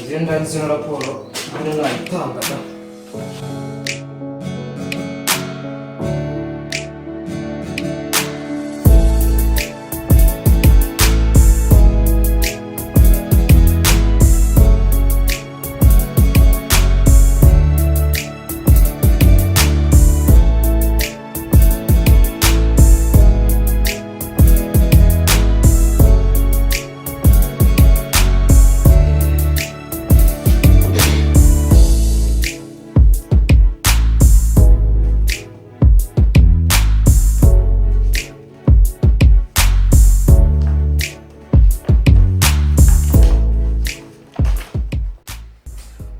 Ngende ndangize ino raporo mbone nayitanga da.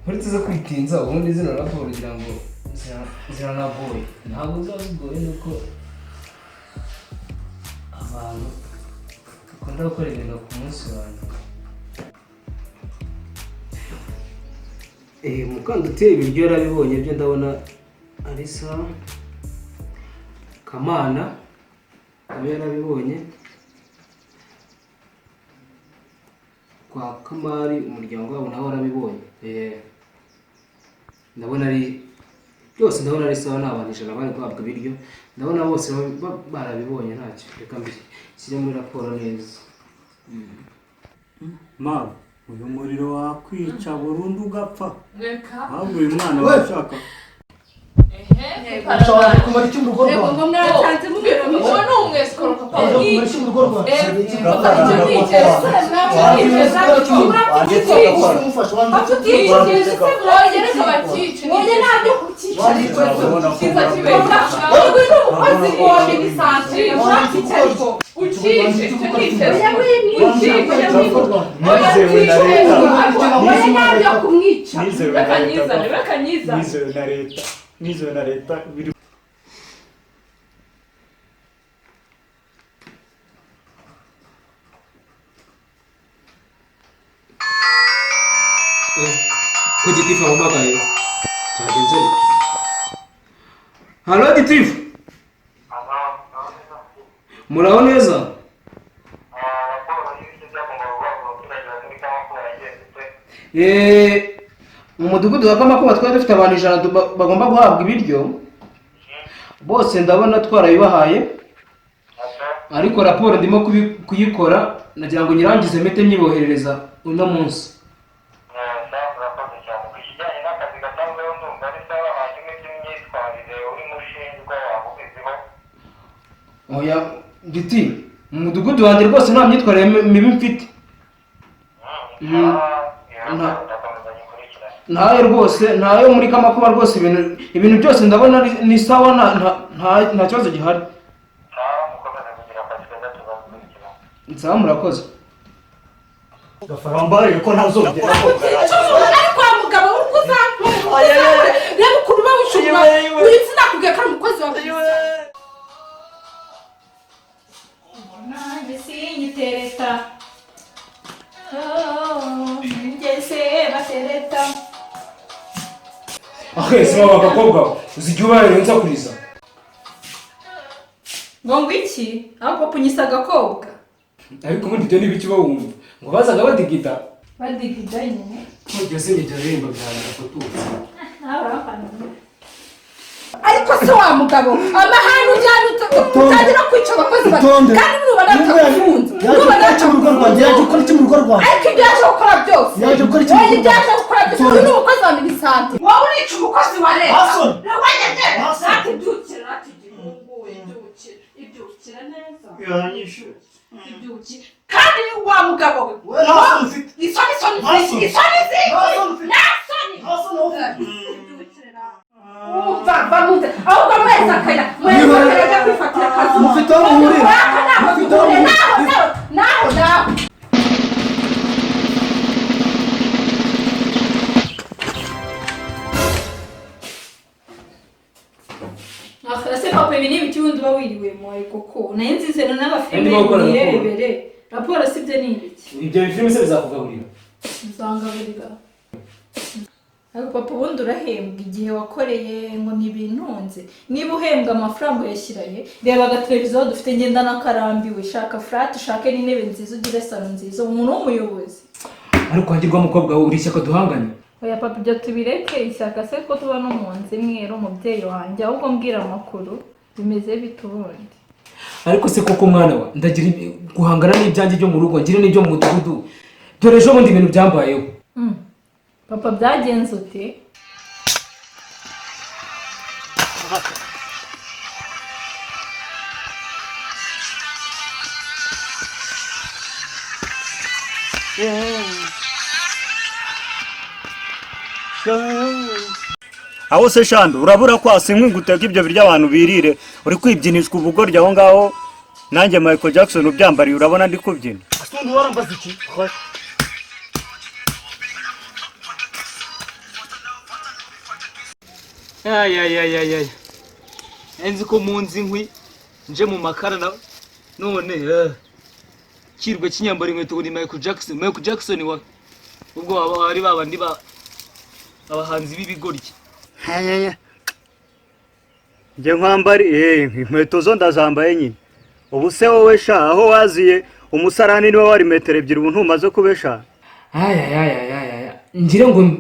Uretse zo kwitinza, ubundi zino raporo ugira ngo ziranagoye? Ntabwo ziba zigoye, nuko abantu bakunda gukora ibintu ku munsi wa nyuma. Mukanduteye ibiryo yarabibonye byo, ndabona ari sawa. Kamana nawe yarabibonye. Kwa Kamari umuryango wabo nawe warabibonye. Ndabona ari byose, ndabona ari sawa. Ni abantu 100 bari guhabwa ibiryo, ndabona bose barabibonye, ntacyo. Reka mbishyire muri raporo neza. Mawe, uyu muriro wakwica burundu ugapfa. Reka. Ahubwo uyu mwana washaka. Ushobora kumara iki mu rugo Rego rwawe? ngo mwatanze mubwira ngo uwo ni umwesikoro papa. Ushobora kumara iki mu rugo rwawe? Papa, icyo ni icyerekezo. Reka bakice. Oya, ntabyo kukica. Kiza kibeshya. Wowe ni umukozi wa minisante, urakica ariko. Ukice, icyo ni icyerekezo. Oya, wimwica. Ukice. Nizewe na leta. Oya, ntabyo kumwica. Nizewe na Reka leta. nyizane, reka nyizane. Nizewe na leta. Nizewe na leta. Biri Ko gitifu ampamagaye, cyagenze bite? Halo, gitifu, muraho neza? Raporo y'ibyo byagombaga guhabwa abaturage bari Kamakuba yagenze ite? Mu mudugudu wa Kamakuba twari dufite abantu 100 bagomba guhabwa ibiryo bose, ndabona twarabibahaye, ariko raporo ndimo kuyikora, nagira ngo nyirangize mpite nyiboherereza uno munsi. Sawa, murakoze cyane. Ku kijyanye n'akazi gasanzweho ndumva ari sawa. Hanyuma iby'imyitwarire urimo ushinjwa waba ubiziho? Oya giti, mu mudugudu wanjye rwose nta myitwarire mibi mfite. Ndakomeza nyikurikirane. Ntayo rwose, ntayo muri Kamakuba rwose. Ibintu byose ndabona ni sawa, nta kibazo gihari. Sawa, mukomeze kugira akazi keza, tuzakurikirana. Sawa, murakoze. Wambaye ko ntazongera. Ariko wa mugabo uri kuzakura, reba ukuntu uba wishuma uyu, sinakubwiye ko ari umukozi wa Nanjye sinyitereta. Oh, ngeze batereta. Ahese mama, bakobwa, uzi igihe ubaye unsakuriza. Ngo iki? Aho papa unyise agakobwa. Ariko ubundi ibyo ni ibiki uba wumva ngo bazaga badigita? Badigida nyine. Ibyo si ibyo bihembo byawe gafututse. Nawe urafana. Ariko se wa mugabo, amahane ujyana utangira kwica abakozi bawe Utonde. kandi nubona batagufunze Yaje nubona gukora iki mu rugo rwanjye? Yaje gukora iki mu rugo rwanjye? Ariko ibyo yaje gukora byose Yaje gukora iki mu Oya, rugo ibyo yaje gukora byose, Utonde. uyu ni umukozi wa minisante, wowe urica umukozi wa leta. Hasoni. Wajya Hasoni. ati ibyukira, ati igihungu ibyukira, ibyukira neza. Yanyishe. Ibyukira kandi wa mugabo we. Wowe nta soni ufite. Isoni, isoni. Nta soni. Isoni ziki? Nta soni ufite. Nta soni. Nta soni wowe ufite. Umva, va munze ahubwo, mwese akaya, mwese akaya, ajya kwifatira akazu. Mufite aho muhurira. Waka naho Mufite aho duhuriye. muhurira. Naho naho naho naho. Ese papa, ibi ni ibiki wundi uba wiriwemo? Ariko ko nayo nzize n'abafilime. Ndimo gukora raporo. Nirebere raporo, sibyo? Ni ibiki? Ibyo bifilime se bizakugaburira? Nzangaburira. Ariko papa, ubundi urahembwa igihe wakoreye ngo ntibintunze? Niba uhembwa amafaranga uyashyirahe? Reba agateleviziyo dufite, ngenda n'akarambiwe. Shaka flat, ushake n'intebe nziza, ugire salo nziza, umuntu w'umuyobozi. Ariko wangirwa mukobwa we, uri ishyaka duhanganye. Oya papa, ibyo tubireke. Ishyaka se ko tuba no mu nzu imwe, ari umubyeyi wanjye. Ahubwo mbwira amakuru, bimeze bite ubundi? Ariko se koko mwana wa, ndagira guhangana n'ibyanjye byo mu rugo, ngire n'ibyo mu mudugudu. Dore ejo bundi ibintu byambayeho. Papa, byagenze ute? Aho se shandu urabura kwasa inkwi ngo uteke ibyo biryo abantu birire, uri kwibyinishwa ubugoryi aho ngaho. Nanjye Michael Jackson ubyambariye, urabona ndi kubyina. Asundi warambaza iki? Ayayayayay, nzi ko munzi inkwi nje mu makara na none kirwe kinyambara inkweto ngo ni Michael Jackson. Michael Jackson wa ubwo waba ari babandi ba abahanzi b'ibigoryi. Njye nkwambari inkweto zo ndazambaye nyine. Ubu se wowe sha, aho waziye umusarani niwe wari metero 2, ubu ntumaze kubesha. Ayayayayaya, ngire ngo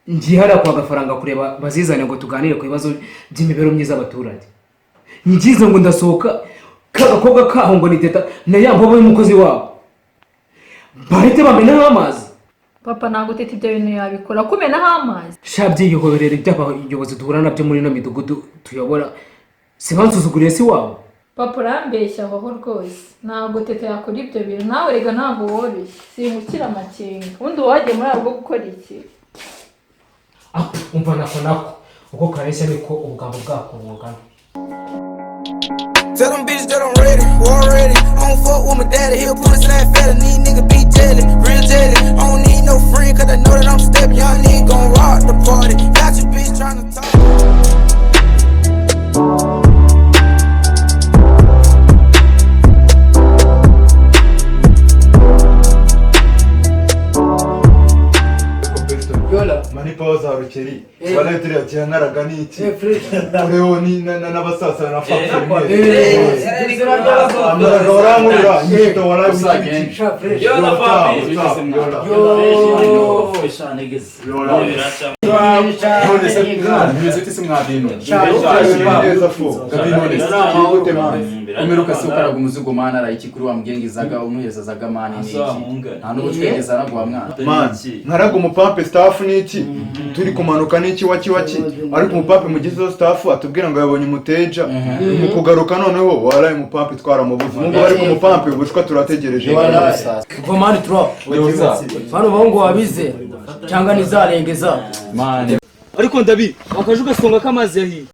ngiye hariya kwa Gafaranga kureba bazizane ngo tuganire ku bibazo by'imibereho myiza y'abaturage. Ngize ngo ndasohoka, ka gakobwa kaho ngo ni Teta na ya mbobo y'umukozi wabo bahite bamenaho amazi. Papa, ntabwo Teta ibyo bintu yabikora, kumenaho amazi. Sha, byiyihorere by'abayobozi duhura nabyo muri ino midugudu tuyobora, si bansuzuguriye si wabo. Papa, urambeshya aho rwose, ntabwo Teta yakora ibyo bintu. Nawe rega ntabwo woroshye, sinkukira amakenga. Ubundi wagiye muri abo gukora iki? Umva, nako nako uko kareshya niko ubugambo bwako bungana. Tell them bitches that I'm ready, war ready. I don't fuck with my daddy, he'll pull his last fella. These nigga be jelly, real jelly. I don't need no friend, cause I know that I'm stepping. Y'all nigga gon' rock the party. Got your bitch tryna talk. Mani power za Rukeri wala turiya kihankaraga ni iki ureho ni n'abasasa na Fafi amaraga warankurura nyito wala wiki. None se bimeze ute se mwabintu umeruka se ukaraga umuzigo mana arayiki kuri wa mgengezaga umuhezazaga mani niki nta n'ubu twegeza araguha mwana. Man, nkaraga umupampe staff niki turi kumanuka niki waki waki, ariko umupampe mugizeho staff atubwira ngo yabonye umuteja mu kugaruka, noneho waraye umupampe twaramubuze. Nubwo bari kumupampe ubushwa turategereje. Mani tro bano bahungu wabize cyangwa nizarengeza. Ariko ndabi wakaje ugasonga k'amazi yahiye.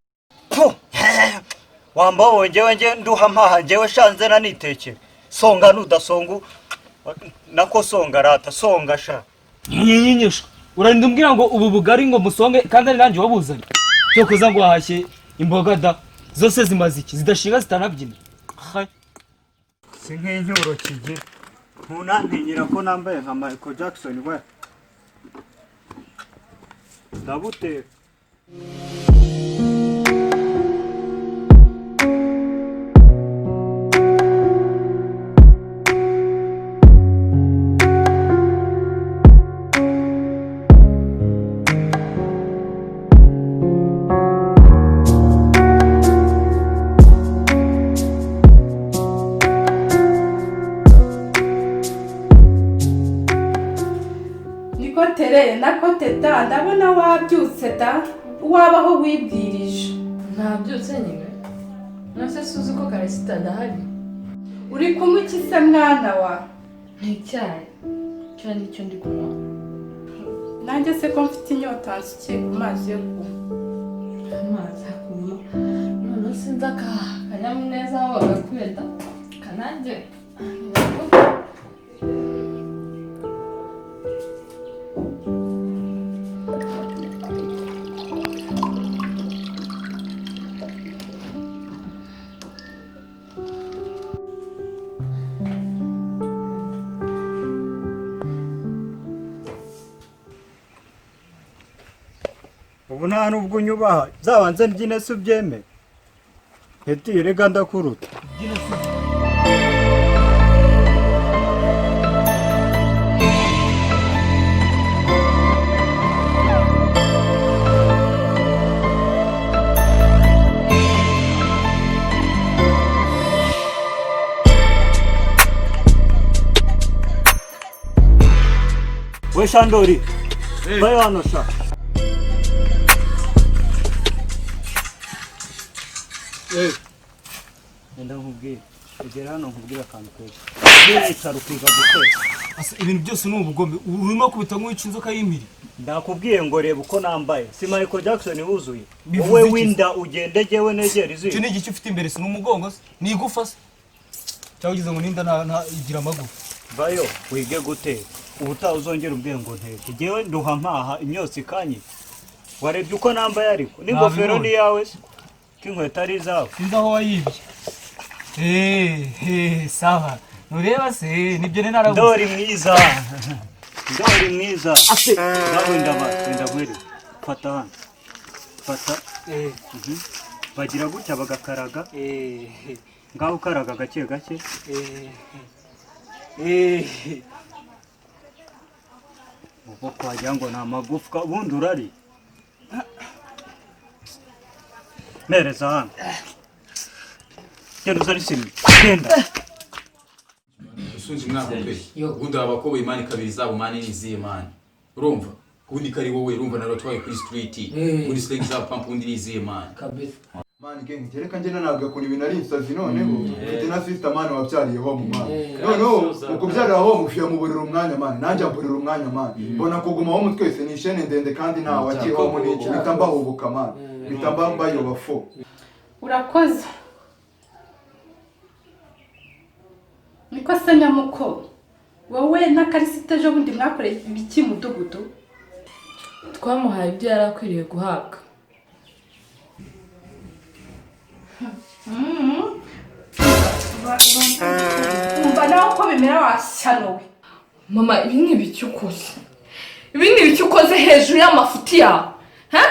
Wambaho njyewe nge nduha mpaha njyewe shanze nanitekera. Songa nudasonga nako songa rata songa sha. Nyinyisha urarinda umbwira ngo ubu bugari ngo musonge kandi ari nanjye wabuzanye. Cyo kuza ngo wahashye imboga da zose zimaze iki zidashinga zitanabyina. Si nk'incyuro kigira ntunantinyira ko nambaye nka Michael Jackson we ndabuteka. Niko tere nako Teta, ndabona wabyutse da, wabaho wibwirije. Nabyutse nyine. Nase suzi ko Karasita adahari. Uri kunywa iki se mwana wa? Ni icyayi. Cyo nicyo ndi kunywa. Nanjye se ko mfite inyota, nsukiye ku mazi yo kunywa. Amazi akunywa. None sinzi akanyamuneza aho bagakuye da. Kananjye. Ubu nta nubwo unyubaha, zabanze mbyine se ubyemere. Eti rega ndakuruta. We Shandori, vayo hano sha. Enda nkubwire, ugera hano nkubwire akantu keza. Uricara ukiga guteka. Asa ibintu byose ni ubugome, urimo kubita nk'uwica inzoka y'impiri. Ndakubwiye ngo reba uko nambaye. Si Michael Jackson wuzuye. Bivuze Wowe iki se? winda ugende jyewe negera Icyo izuba. ni igice ufite imbere, si n'umugongo se? Ni igufa se? Cyangwa ugize ngo ninda nta igira amagufa. Vayo wige guteka. Ubutaha uzongera ubwiye ngo nteke. Jyewe nduha mpaha imyotsi ikanye. Warebye uko nambaye ariko. N'ingofero Nabibonye. ni iyawe se? Ko inkweto ari izawe. Sinzi aho wayibye. Sawa. Nureba se nibyo ne narabuze. Ndori mwiza. Ndori mwiza. Nawe ndaba ndagwere. Fata hano. Fata. Mhm. Bagira gutya bagakaraga. Ngaho ukaraga gake gake. Ubwo wagira ngo ni amagufwa ubundi urari. Mereza hano. Genda uzane isiniya. Genda. Usunze umwaka pe. Ubundi aba bakoboyi mani kabiri zabo mani ni izihe mani? Urumva? Ubundi kari wowe urumva naratwaye kuri street. Ubundi slang zabo pump ubundi ni izihe mani? Kabisa. Mani gang, reka njye nanaga ukuntu ibintu ari insazi noneho mfite na sister mani wabyariye home mani. Noneho mu kubyarira home ufiye muburira umwanya mani, nanjye amburira umwanya mani. Mbona kuguma home twese ni ishene ndende kandi ntawe wagiye home n'iki, mpita mbahubuka mani, mpita mbayoba fo. Urakoze. Niko se nyamuko, wowe na Karisita ejo bundi mwakoreye ibiki mudugudu? Twamuhaye ibyo yari akwiriye guhabwa. Umva nawe uko bimera washyanowe. Mama, ibi ni ibiki ukoze? Ibi ni ibiki ukoze hejuru y'amafuti yawe? Ha?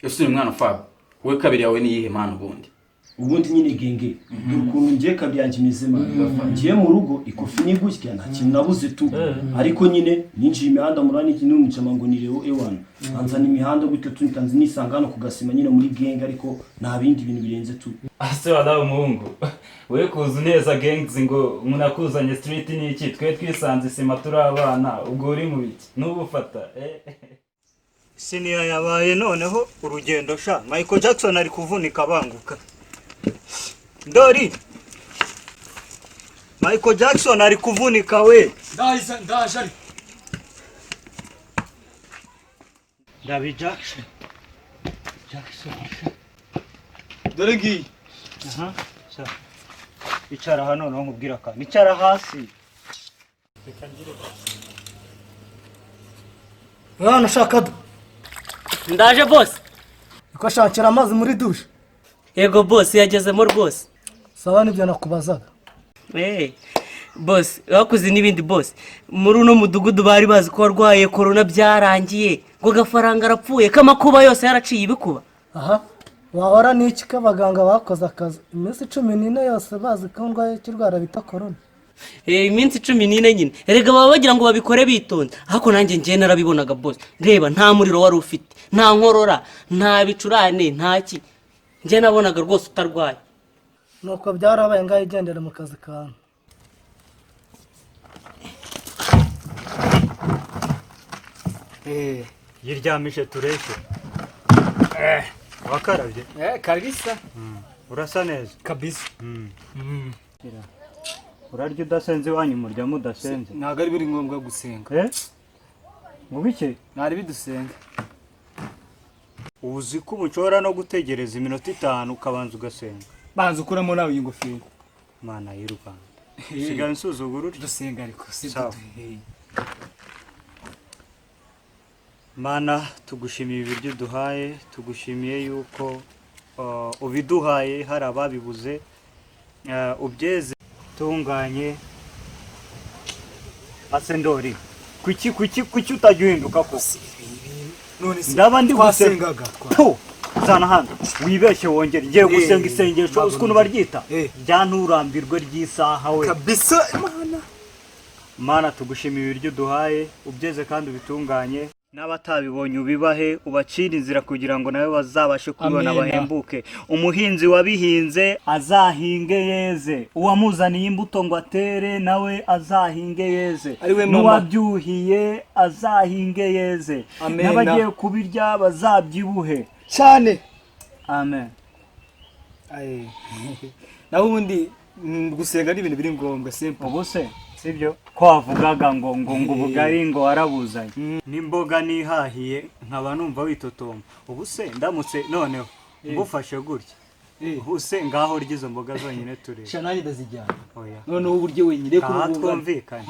Ese uyu mwana Fab, wowe kabiri yawe ni iyihe mani ubundi? Ubundi nyine genge dore ukuntu ngiye kabyanjye imeze mani. Ngiye mu rugo ikofi ni gutya nta kintu nabuze tu. Ariko nyine ninjiye imihanda murani iki n'umujama ngo ni Leo Ewana. Anzana imihanda gutyo tu ntanze nisanga hano ku gasima nyine muri genge ariko nta bindi bintu birenze tu. Ase wadawe umuhungu, we kuza uneza gangs ngo munakuzanye street n'iki, twe twisanze isima turi abana, ubwo uri mu biki n'ubufata. Siniya yabaye noneho urugendo sha. Michael Jackson ari kuvunika abanguka. Ndori. Michael Jackson ari kuvunika we. Ndaje ndaje ari. David Jackson. Jackson. Dore ngiyi. Aha. Sha. Icara hano noneho nkubwira akantu. Icara hasi. Reka ngire. Mwana ushaka do. Ndaje boss. Niko shakira amazi muri dushe. Yego boss yagezemo rwose. Sawa nibyo nakubazaga. Boss wakuze n'ibindi boss. Muri uno mudugudu bari bazi ko warwaye corona byarangiye. Ngo gafaranga arapfuye kamakuba yose yaraciye ibikuba. Aha. Wahora n'iki ko abaganga bakoze akazi iminsi 14 yose bazi ko ndwaye ikirwara bita corona. Iminsi 14 nyine. Erega baba bagira ngo babikore bitonze. Ariko nanjye ngiye narabibonaga boss. Reba nta muriro wari ufite, nta nkorora, nta bicurane, nta ki. Ngiye nabonaga rwose utarwaye. Nuko byarabaye ngaho igendera mu kazi kawe. Yiryamishe tureke. Wakarabye? Kabisa. Urasa neza. Kabisa. Urarya udasenze iwanyu murya mudasenze. Ntabwo ari biri ngombwa gusenga. Mu bike? Ntari bidusenga. Uzi ko ubushobora no gutegereza iminota 5 ukabanza ugasenga. Banza ukuramo nawe iyi ngofero. Mana y'u Rwanda. Sigaye nsuzugura urya. Dusenga ariko si Mana tugushimiye ibiryo duhaye, tugushimiye yuko ubiduhaye hari ababibuze, ubyeze tunganye. Asendori kuki kuki kuki utajya uhinduka ko ndaba ndi twasengaga zana hano wibeshye wongere ngiye gusenga isengesho uzi ukuntu baryita rya nturambirwe ry'isaha we kabisa. Mana Mana tugushimiye ibiryo duhaye, ubyeze kandi ubitunganye. N'abatabibonye ubibahe, ubacire inzira kugira ngo nawe bazabashe kubibona, Amena. bahembuke. Umuhinzi wabihinze azahinge yeze, uwamuzaniye imbuto ngo atere nawe azahinge yeze, Ariwe mama. n'uwabyuhiye azahinge yeze, Amena. n'abagiye kubirya bazabyibuhe cyane. Amen. Aye. Naho ubundi gusenga ni ibintu biri ngombwa, simple. Ubu se sibyo ko wavugaga ngo ubugari ngo warabuzanye n'imboga nihahiye, nkaba numva witotomba? Ubu se ndamutse noneho ngufashe gutya, ubu se ngaho urya izo mboga zonyine turebe? Sha, nanjye ndazijyana. Oya. Noneho uburyo wenyine Aha kuri ubu twumvikane.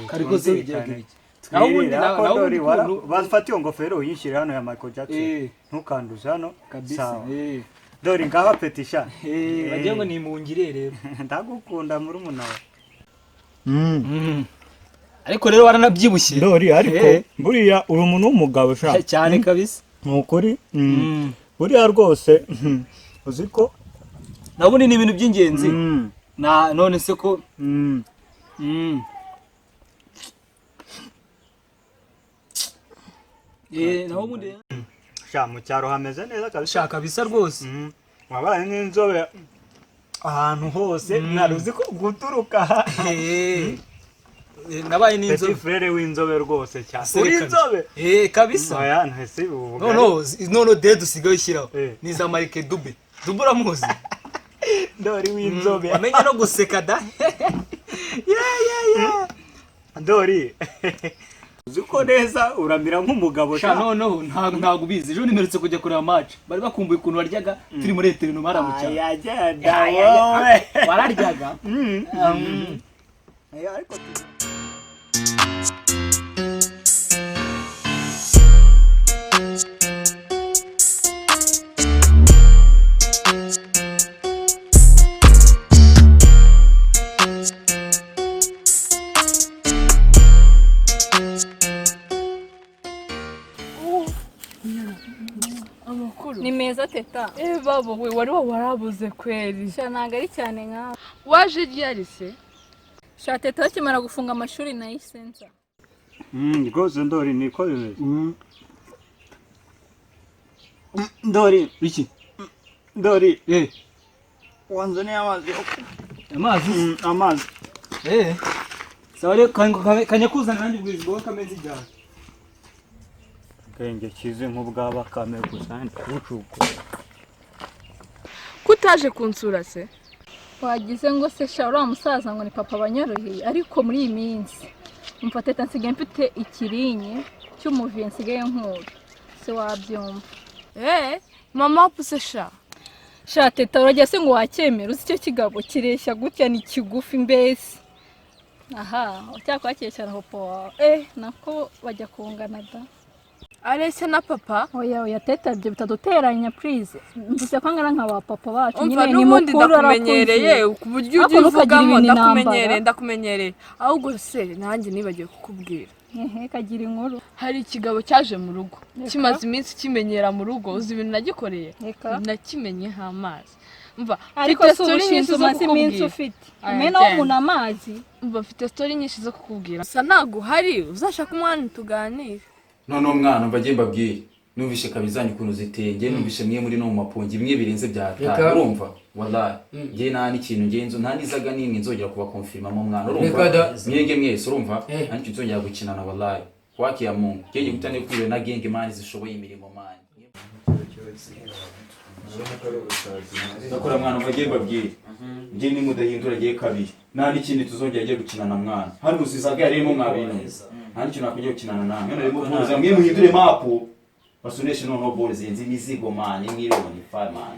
Kari ko se bijyaga Twumvikane. ibiki? Naho ubundi Twirira ko naho dore ubundi bafata iyo ngofero uyinshyire hano ya Michael Jackson. Ntukanduze hano. Kabisa. Sawa. Dore ngaho petisha. Bagira ngo nimungire rero. Ndagukunda murumuna wawe. Ariko rero waranabyibushye. Ndori, ariko buriya uri umuntu w'umugabo sha. Cyane kabisa. Ni ukuri. Buriya rwose uzi ko Nabundi ni ibintu by'ingenzi. Na none se ko naho ubundi Sha, mu cyaro hameze neza kabisa. Sha, kabisa rwose. Wabaye nk'inzobe ahantu hose, mwari uzi ko guturuka. Nabaye n'inzobe. Petit frère w'inzobe rwose cyane. Serekana. Uri inzobe? Kabisa. Oya, ntese ubu bugari. No, dead usigaye ushyiraho. Ni za Mike Dube. Dube uramuzi? Ndori w'inzobe. Wamenye no guseka da. Yeah. Ndori, uzi ko neza uramira nk'umugabo. Sha, noneho ntabwo ubizi. Ejo nimerutse kujya kureba match. Bari bakumbuye ukuntu waryaga turi muri eterinoma hariya mu cyaro. Ayagenda wowe. Wararyaga? Ariko Amakuru Ni meza, Teta. Eh babo we, wari warabuze kweri. Sha, ntabwo ari cyane nkawe. Waje ryari se? Sha Teta, bakimara gufunga amashuri nahise nza. Rwose Ndori, niko bimeze. Ndori. Iki? Ndori. Wanzaniye amazi? Amazi? Amazi. Sawa rero, kanya kuzana nanjye ubwizi bwo kameze ijyana. Ubwenge kizi nk'ubwa Bakame gusa bucuku. Kutaje kunsura se? Wagize ngo se sha, uriya musaza ngo ni papa banyoroheye, ariko muri iyi minsi umva Teta, nsigaye mfite ikirinye cy'umuviye, nsigaye nkura se wabyumva. Mama puse sha. Sha Teta, urajya se ngo wacyemera? Uzi icyo kigabo kireshya gutya, ni kigufi mbese. Aha cyakwakiye cyane papa wawe, nako bajya kungana da. Areshya na papa? Oya oya Teta, ibyo bitaduteranya please. Mvuze ko angana nka ba papa bacu. Umva, Nyine ni n'ubundi mukuru, ndakumenyereye arakuze. ku buryo Ariko ujya ntukagire uvugamo ibintu ndakumenyereye. intambara. Ndakumenyereye. Ahubwo se nanjye nibagiwe kukubwira. Ehe, kagira inkuru. Hari ikigabo cyaje mu rugo. Reka. Kimaze iminsi kimenyera mu rugo. Uzi ibintu nagikoreye? Reka. Nakimenyeho amazi. Umva, Ariko mfite si story ubushinzi nyinshi zo umaze iminsi kukubwira. ufite. Aya, Umenaho genda. umuntu amazi. Umva, mfite story nyinshi zo kukubwira, gusa ntabwo uhari. Uzashaka umwanya tuganire. Noneho mwana, mva njye mbabwire, numvishe kabizanye ukuntu ziteye. Njye numvishe mwe muri no mu mapongi bimwe birenze bya Reka. tanu, urumva? Wallahi njye nta n'ikintu njye nzo nta n'izaga n'imwe nzongera kubakonfirmamo mwana, urumva? Reka da. Mwege mwese, urumva, nta n'ikintu nzongera gukinana. Wallahi wakiya Mungu, njye ngiye guhita nikurira na gang man zishoboye imirimo man. Ndakora mwana, mva njye mbabwire, njye nimudahindura agiye kabiri nta n'ikindi tuzongera agiye gukinana mwana. Hano uzizaga yarimo mwabintu, nta n'ikintu nakongera gukinana namwe. Hano harimo kuza mwe muhindure mapu basuneshe noneho ball zenze imizigo man, mwironi fa man.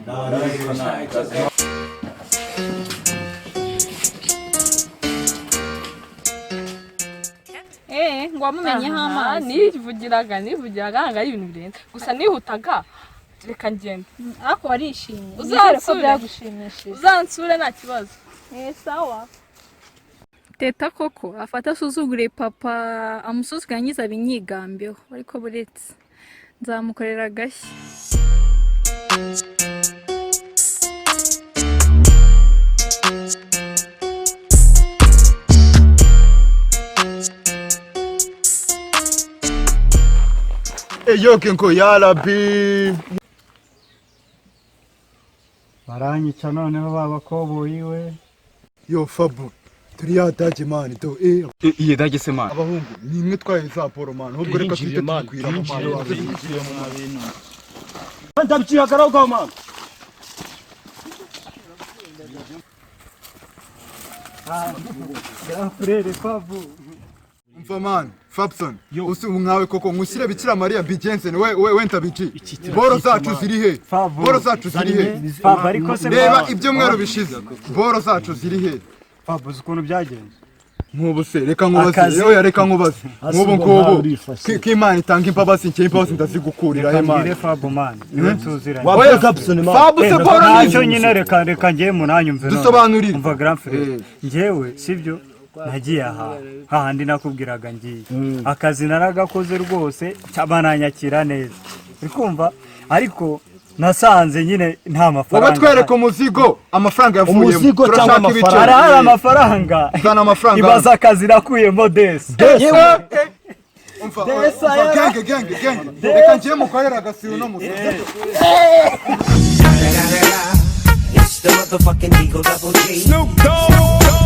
Ngo wamumenyeho Aha, amazi. Nivugiraga ntabwo ari ibintu birenze, gusa nihutaga. Reka ngende. Ariko warishimye. Nizere ko Uzansure. byagushimishije. Uzansure nta kibazo. Sawa Teta, koko afata asuzugure papa, amusuzugure yangiza abinyigambeho, ariko buretse nzamukorera agashya. Eyo kenko yarabi. Baranyica noneho babakoboyi we. Yo Fabu, turi yadage man do eh. Iye dage se man. Abahungu nimwe twaye za poro man, ahubwo reka tuhite tubikwira mu man. Ndabyihagararaho man. Frere Fabu. Umva man, Fabson, usi nkawe koko nkushyire Bikira Mariya mbigenze we we wenda biki. Boro zacu ziri he? Boro zacu ziri he? Fabu ariko se reba ibyumweru bishize. Boro zacu ziri he? Fabu uzi ukuntu byagenze. Nk'ubu se reka nkubaze, oya reka nkubaze. Nk'ubu ngubu k'Imana itanga imbabazi, njye imbabazi ndazigukurira he man. Reka Fabu man, niwe tuziranye. Oya Fabu se boro ni ntacyo nyine, reka reka njye munanyumve none. Dusobanurire. Umva grand frere, njyewe sibyo nagiye aha hahandi nakubwiraga ngiye akazi naragakoze rwose bananyakira neza, uri kumva, ariko nasanze nyine nta mafaranga. Wowe twereka umuzigo amafaranga yavuyemo. Umuzigo cyangwa amafaranga? Arahari amafaranga. Zana amafaranga. Ibaza akazi nakuyemo desi. Umva genge genge genge, reka ngiye mukorera agasiru no musozi. It's the motherfucking Eagle Double G. Snoop Dogg.